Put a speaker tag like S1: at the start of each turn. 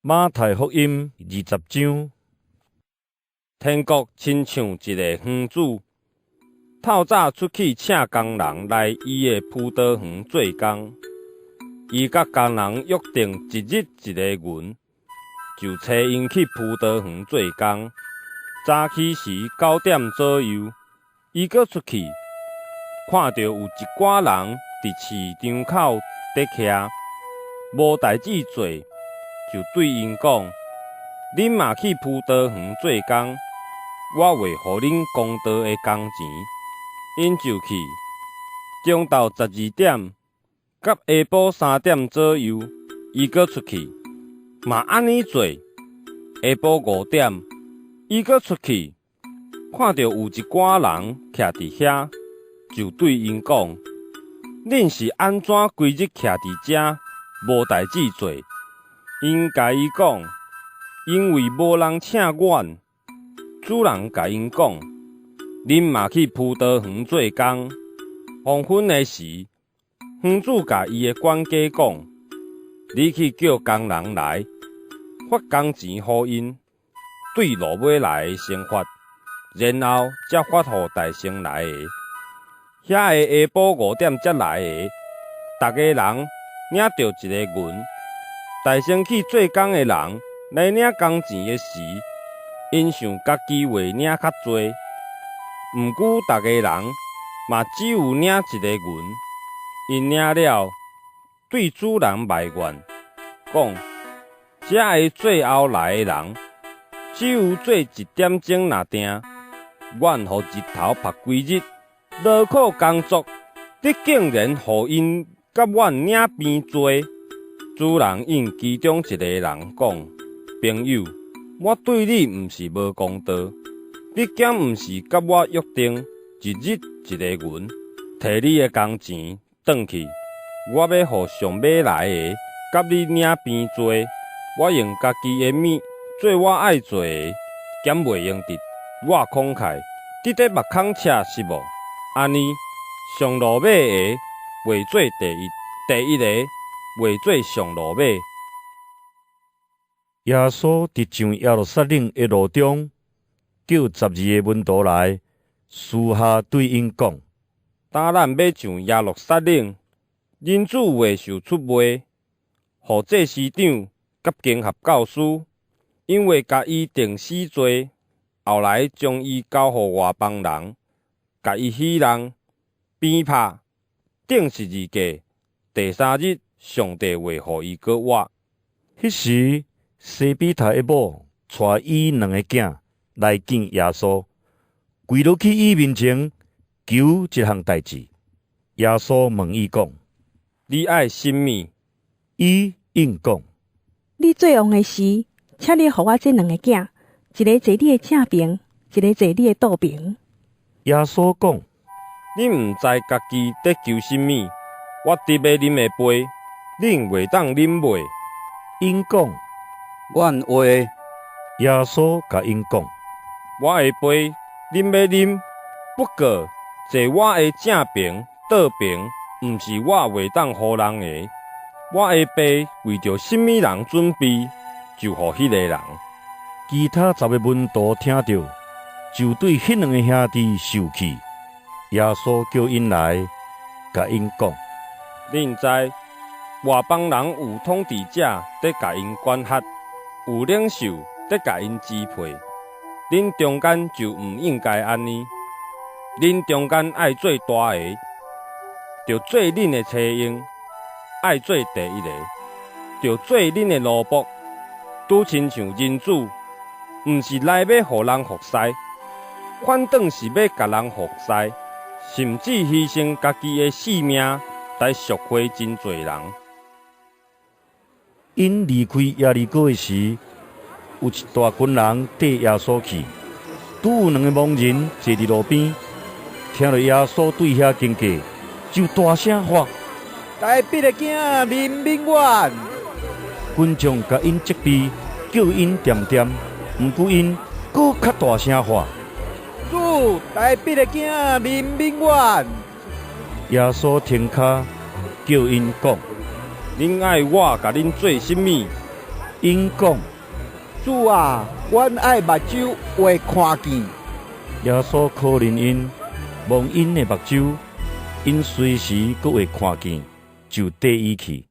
S1: 馬太福音20章。
S2: 天國親像一个園主，透早出去請工人來伊的葡萄園做工。伊佮工人約定一日一个銀，就差𪜶去葡萄園做工。早起時9點左右，伊閣出去，看著有一寡人佇市場口佇徛，無代誌做，就對𪜶講：恁嘛去葡萄園做工，我會予恁公道的工錢。𪜶就去。中晝12點，佮下晡3點左右，伊閣出去，嘛按呢做。下晡5點，伊閣出去，看著有一寡人徛佇遐，就對𪜶講：恁是按怎規日徛佇遮，無代誌做？𪜶共伊講：因為無人請阮。主人共𪜶講：恁嘛去葡萄園做工。黃昏的時，園主共伊的管家講：你去叫工人來，發工錢予𪜶，對落尾來的先發，然後才發予代先來的。遐个下晡5點才來的，逐个人領著一个銀。代先去做工的人來領工錢的時，𪜶想家己會領較濟，毋過逐个人嘛只有領一個銀。𪜶領了，對主人埋怨，講：這个最後來的人，只有做一點鐘爾定，阮予日頭曝規日，勞苦工作，你竟然予𪜶佮阮領平濟。主人應其中一个人講：朋友，我對你毋是無公道，你敢毋是佮我約定一日一个銀，提你的工錢轉去，我欲予上尾來的佮你領平濟。我用家己的物做我愛做的，敢袂用得我慷慨，得咧目空赤是無？按呢，上落尾的會做第一，第一个會做上落尾。
S1: 耶穌佇上耶路撒冷的路中，叫12个門徒來，私下對𪜶講：
S2: 今咱欲上耶路撒冷，人子會受出賣，予祭司長佮經學教師，𪜶會共伊定死罪，後來將伊交予外邦人，共伊戲弄、鞭拍，釘十字架。第三日，上帝會予伊閣活。
S1: 彼時，西庇太的某帶伊兩个囝來見耶穌，跪落去伊面前，求一項代誌。耶穌問伊講：
S2: 你愛啥物？
S1: 伊應講：
S3: 你做王的時，請你予我這兩个囝，一个坐你的正爿，一个坐你的倒爿。
S1: 耶穌講：
S2: 恁毋知家己佇求啥物。我得欲啉的杯，恁會當啉袂？𪜶
S1: 講：
S4: 阮會。
S1: 耶穌共𪜶講：
S2: 我的杯，恁欲啉，不過坐我的正爿、倒爿，毋是我會當予人的。我的爸為著啥物人準備，就予彼个人。
S1: 其他十个門徒聽著，就對彼兩个兄弟受氣。耶穌叫𪜶來，共𪜶講：
S2: 恁知外邦人有統治者佇共𪜶管轄，有領袖佇共𪜶支配。恁中間就毋應該按呢。恁中間愛做大个，就做恁的差役；愛做第一个，就做恁的奴僕。拄親像人子，毋是來欲予人服侍，反轉是欲共人服侍，甚至犧牲家己的性命來贖回真濟人。
S1: 𪜶離開耶利哥的時，有一大群人綴耶穌去，拄有兩个盲人坐佇路邊，聽著耶穌對遐經過，就大聲喊：
S5: 大衛的囝，憐憫阮！
S1: 群眾共𪜶責備，叫𪜶恬恬，毋過𪜶閣較大聲喊：
S5: 主，大衛的囝，憐憫阮！
S1: 耶穌停跤，叫𪜶講：
S2: 恁愛我共恁做啥物？
S1: 𪜶講：
S5: 主啊，阮愛目睭會看見。
S1: 耶穌可憐𪜶，摸𪜶的目睭，𪜶隨時閣會看見，就綴伊去。